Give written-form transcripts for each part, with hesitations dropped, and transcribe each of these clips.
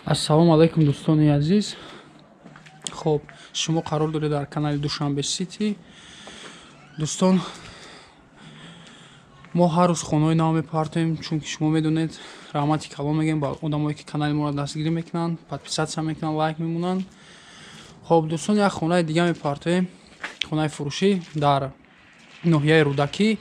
Ассалому алайкум, дӯстони азиз. Хоб, шумо қарор доред дар канали Душанбе Сити. Дӯстон, мо ҳар рӯз хонаҳои нав мепартоем, чунки шумо медонед. Раҳмати калон мегӯем ба одамое, ки канали моро дастгирӣ мекунанд, подписаться мекунанд, лайк мемонанд. Хоб, дӯстон, як хонаи дига мепартоем, хонаи фурӯшӣ дар ноҳияи Рӯдакӣ.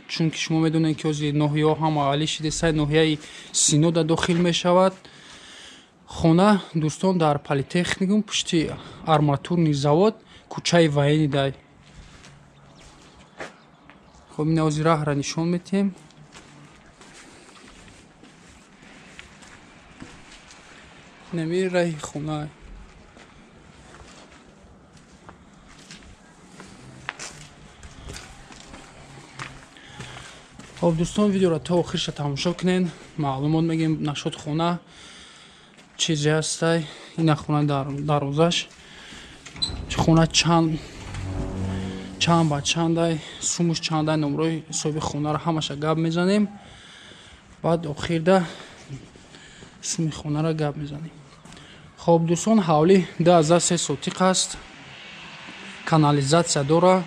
Чунки шумо медонед, ки ҳозир ноҳияҳо ҳама али шидесай, ноҳияи Синода дохил мешавад. Хона, дӯстон, дар политехникум, пушти арматурный завод, кӯчаи Военный дай. Хоб, ина ҳозир раҳра нишон метиҳем. Инами раҳи хона. Хоб, дӯстон, видеоро то охирша тамошо кунед, маълумот мегӯем нашод хона чизе ҳастай. Ина хона, дарвозаш, хона чанд ба чандай, сумуш чандай, номрои ҳисоби хонаро ҳамаша гап мезанем, баъд охирда суми хонаро гап мезанем. Хоб, дӯстон, ҳавлӣ 2,3 сотиқ аст, канализация дора,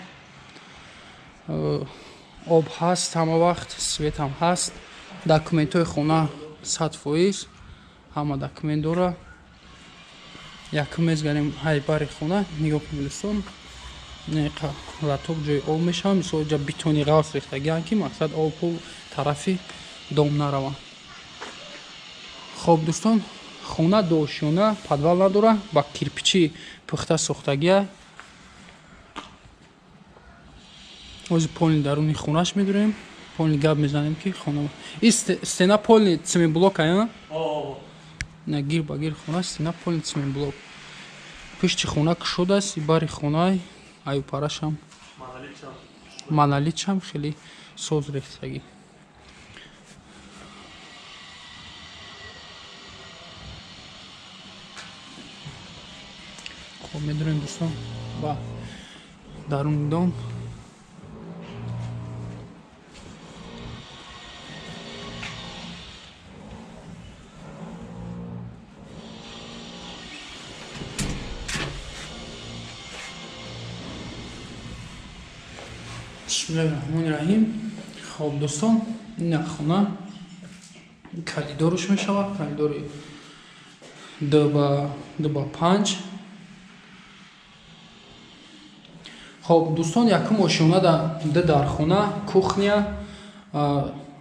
об ҳаст ҳама вақт, светам ҳаст. Документҳои хона 100%, ҳама документ дора. Якум мезгарем ҳайбари хона. Нигоҳ кунед, дӯстон, лоток, ҷои об мешавад. Мисол, ҷа бетони ғафс рехтагианд, ки мақсад об пул тарафи дом нараванд. Хоб, дӯстон, хона дуошёна, подвал надора, ба кирпичи пухта сохтагия. Ҳозир полный даруни хонаш медурем, полный гап мезанем, ки хона и стена полный цементблок ая на гир ба гир хона, стена полный цементблок. Пишти хона кушодааст, и бари хонаи аюпарашам монолитшам хеле соз рехтагӣ. Хоб, медурем, дӯстон, ба даруни дом. Бисмиллаҳи раҳмони раҳим. Хоб, дӯстон, ина хона, коридорш мешавад, коридори 2 ба 5. Хоб, дӯстон, якум ошёна ду дархона, кухня,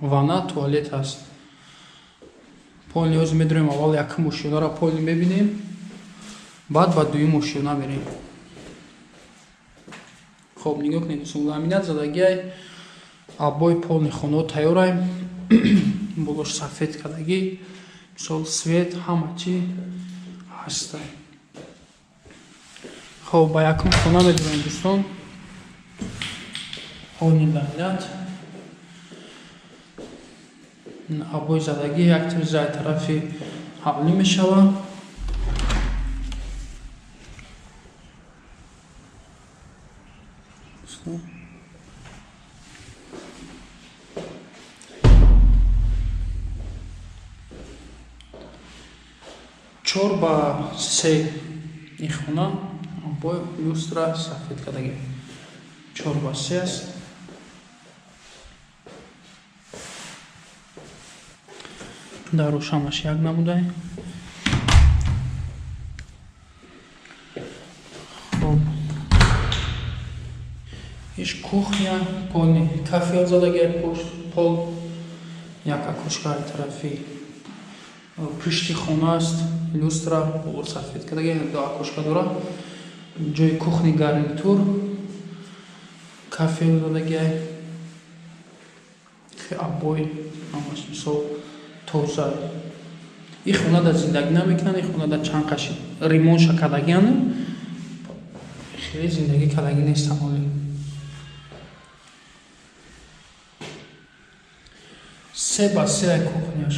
ванна, туалет ҳаст. Полный ҳозир медурем, аввал якум ошёнаро полный мебинем, баъд ба дуюм ошёна мерем. Хоб, нигоҳ кунед, дӯстон, ламинат задагиай, обои полный хонаҳо тайёрай, болош сафед кардагӣ, мисол, свет, ҳама чӣ ҳастай. Хоб, ба якум хона медурем, дӯстон. Полный ламинат, обои задагӣ, як тирезаи тарафи ҳавлӣ мешавад. 4 ба 3 ин хона, обои, люстра сафед кардагӣ, 4 ба 3 аст. Дарош ҳамаш як намудай. Хоб, иш кухня, полный кафел задагиай пол, як окошкаи тарафи пушти хона аст, люстра, боло сафед кардагиай, ду окошка дора. Ҷои кухни гарнитур, кафел задагиай, обои ҳамаш, мисол, тоза. Ин хона дар зиндагӣ намекунанд, ин хона дар чанд қаши ремонтша кардагианд, хеле зиндагӣ кардагӣ нестам ҳоле. 3 ба 3 кухняш.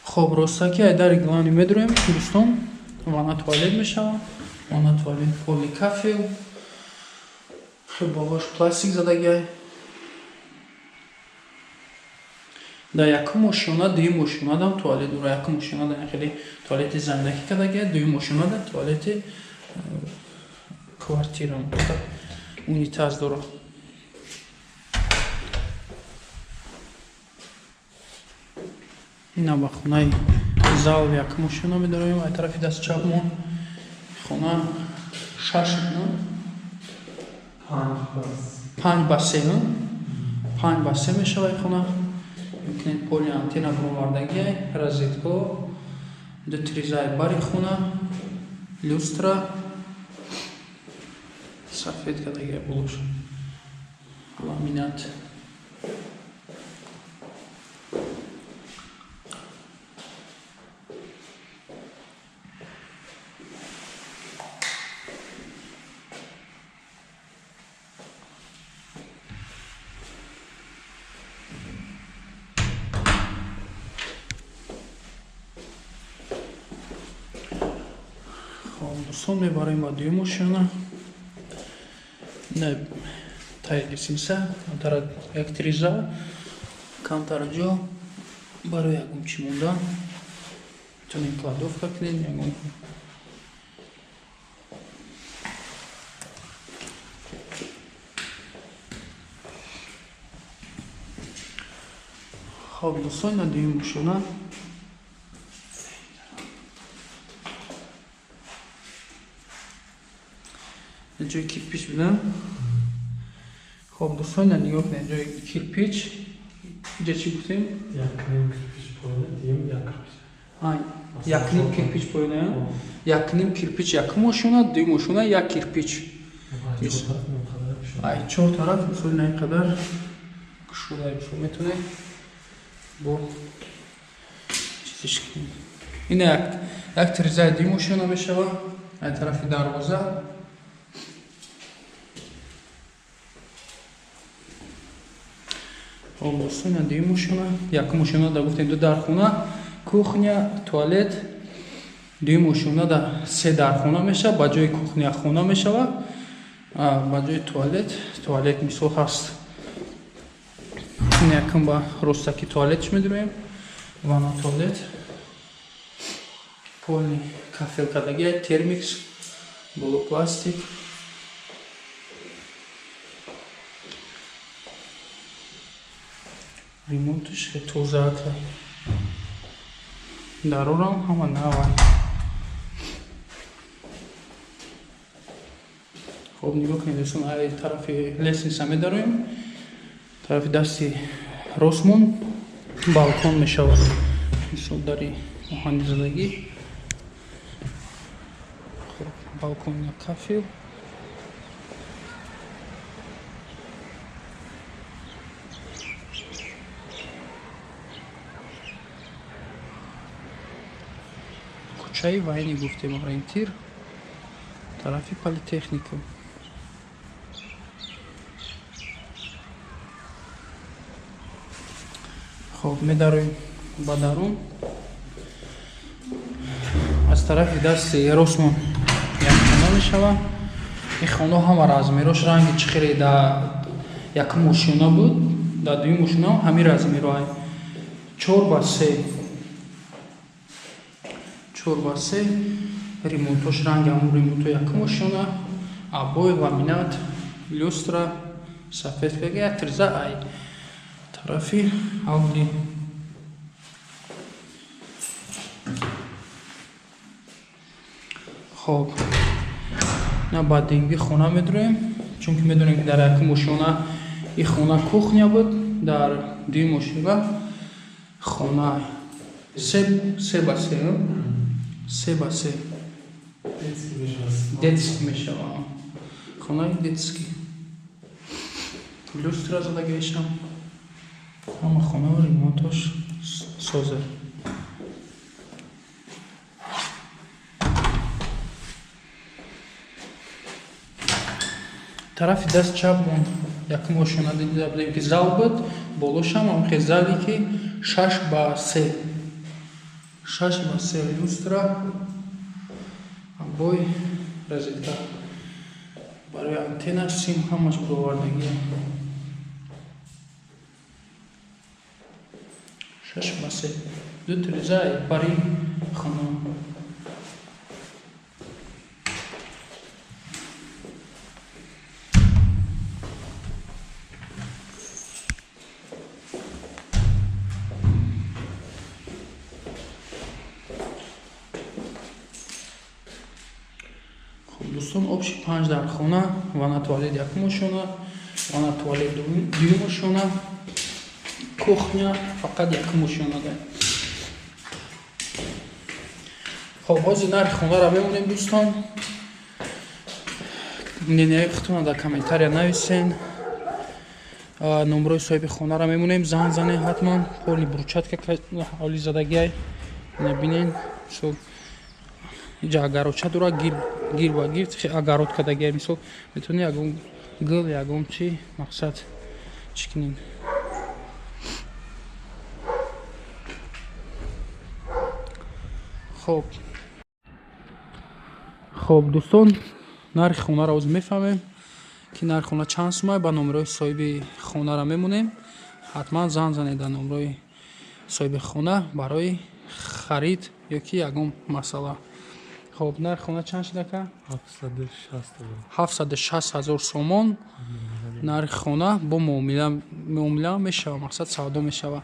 Хоб, ростаки ай дари главный медурем, дӯстон, ванна, туалет мешавад. Ванна, туалет полный кафел. Болош пластик задагиай. Дар якум ошёна, дуюм ошёнадам туалет дора. Якум ошёнада хеле туалети зандакӣ кардагиай, дуюм ошёнада туалети квартира, унитаз дора. Ина ба хонаи зал якум ошёна медароем. Ай тарафи даст чапмон хона 6 5 ба 3, 5 ба 3 мешавад хона. Мумкин поли антенна баровардагиай, розетко, ду тризаи бари хона, люстра сафед кардагиай, болош ламинат. Дӯстон, мебарем ба дуюм ошёна. На таи лестница, камтара як триза, камтар ҷо барои ягон чӣ мондан. Метавонем кладовка кунем, ягон Хоб, дӯстон, на дуюм ошёна. Ҷои кирпич будам. Хоб, дӯстон, на нигоҳ кунед, ҷои кирпич. Инҷа чӣ гуфтем? Якним кирпич поёна, дуюм як кирпич. Якним кирпич поёна, якним кирпич якум ошёна, дуюм ошёна як кирпич. Ай чор тараф мисол на ин қадар кушода мисол метавонед бо чизиш кунед. Ина як тирезаи дуюм ошёна мешавад, ай тарафи дарвоза. Хоб, дӯстон, дуюм ошёна, якум ошёна да гуфтем ду дархона, кухня, туалет. Дуюм ошёна да се дархона мешавад, ба ҷои кухня хона мешавад, ба ҷои туалет, туалет мисол ҳаст. Ин якум ба ростаки туалетш медироем, ванна туалет, полни кафел кардагиай, термикс, боло пластик. Ремонтш хеле тоза кард. Дарорам ҳама навай. Хоб, нигоҳ кунед дӯстон, ай тарафи лестница медароем, тарафи дасти ростмон балкон мешавад. Мисол дари оҳанизадагӣ. Хоб, балкон на кафел. Кӯчаи Вайни гуфтем, ориентир тарафи политехника. Хоб, медароем ба дарун. Аз тарафи дасти ростмон як хона мешавад. Ин хона ҳама размерош ранги чӣ хеле дар якум ошёна буд, дар дуюм ошёна ҳамин размеро 4 ба 3. 4 ба 3 ремонтош ранги ҳамон ремонто якум ошёна, обой, ламинат, люстра, сафед кага, як тиреза ай тарафи ҳавлӣ. Хоб, на ба денги хона медроем, чунки медонем ки дар якум ошёна ин хона кухня буд, дар дуюм ошёна хона 3 ба 3, 3 ба 3 детский мешавад. Хонаи детский. Люстра задагиашам. Ҳама хона ремонтош соза. Тарафи даст чапмон якум ошёна дида будем ки зал буд, болошам ҳамхел зале ки 6 ба 3. 6 ба 3 люстра, обой, розетка. Барои антенна сим ҳамаш бировардагия. 6 ба 3, ду тиреза бари хона. Хуб, дӯстон, общий панҷ дар хона: ванна, туалет якумошона, ванна, туалет дуюмошона, кухня фақат якумошона да. Хоб, ҳозир нархи хонаро мемонем, дӯстон. Мнения и худтонро дар комментария нависен. Номерои соҳиби хонаро мемонем, занг занед ҳатман. Поли брусчатка ҳоли задагиай, бинен. Мисол, иҷа огородча дора, гир ба гир огород кардагиай. Мисол, метавонӣ ягон гул, ягон чи, мақсад, чӣ кунед. Хоб, дӯстон, нархи хонаро ҳозир мефаҳмем, ки нархи хона чанд сумай. Ба номерои соҳиби хонаро мемонем, ҳатман занг занед дар номерои соҳиби хона барои харид ё ки ягон масъала. Хоб, нархи хона чанд шуд, ака? 760 000. 760 000 сомон нархи хона, бо муомила мешава, мақсад, савдо мешава.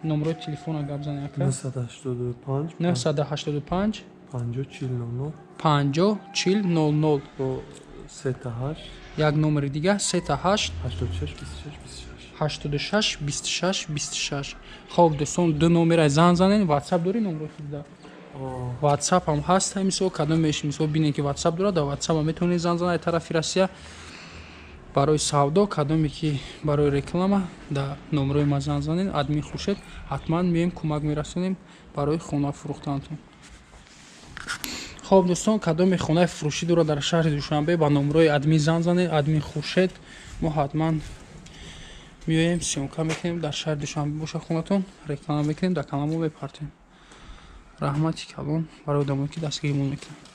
Номерои телефона гап занед, ака. 985. 985. 50 40 00. 50 40 00. Бо сета ҳашт. Як номери дига: сета ҳашт. 86 26 26. 86 26 26. Хоб, дӯстон, ду номера занг занед. Ватсап дорӣ номерои худда? Ватсап ҳам ҳаст. Мисол, кадомеш, мисол, бинед, ки ватсап дорад, дар ватсап метавонед занг занед тарафи Россия барои савдо. Кадоме ки барои реклама, дар номерои ма занг занед, админ Хуршед. Ҳатман меем, кӯмак мерасонем барои хона фурӯхтанатон. Хоб, дӯстон, кадоме хонаи фурӯшӣ дорад дар шаҳри Душанбе, ба номерои админ занг занед, админ Хуршед. Мо ҳатман меоем, съёмка мекунем. Дар шаҳри Душанбе боша хонатон, реклама мекунем, дар каналмо мепартем. Раҳмати калон барои одамое, ки дастгиримон мекунанд.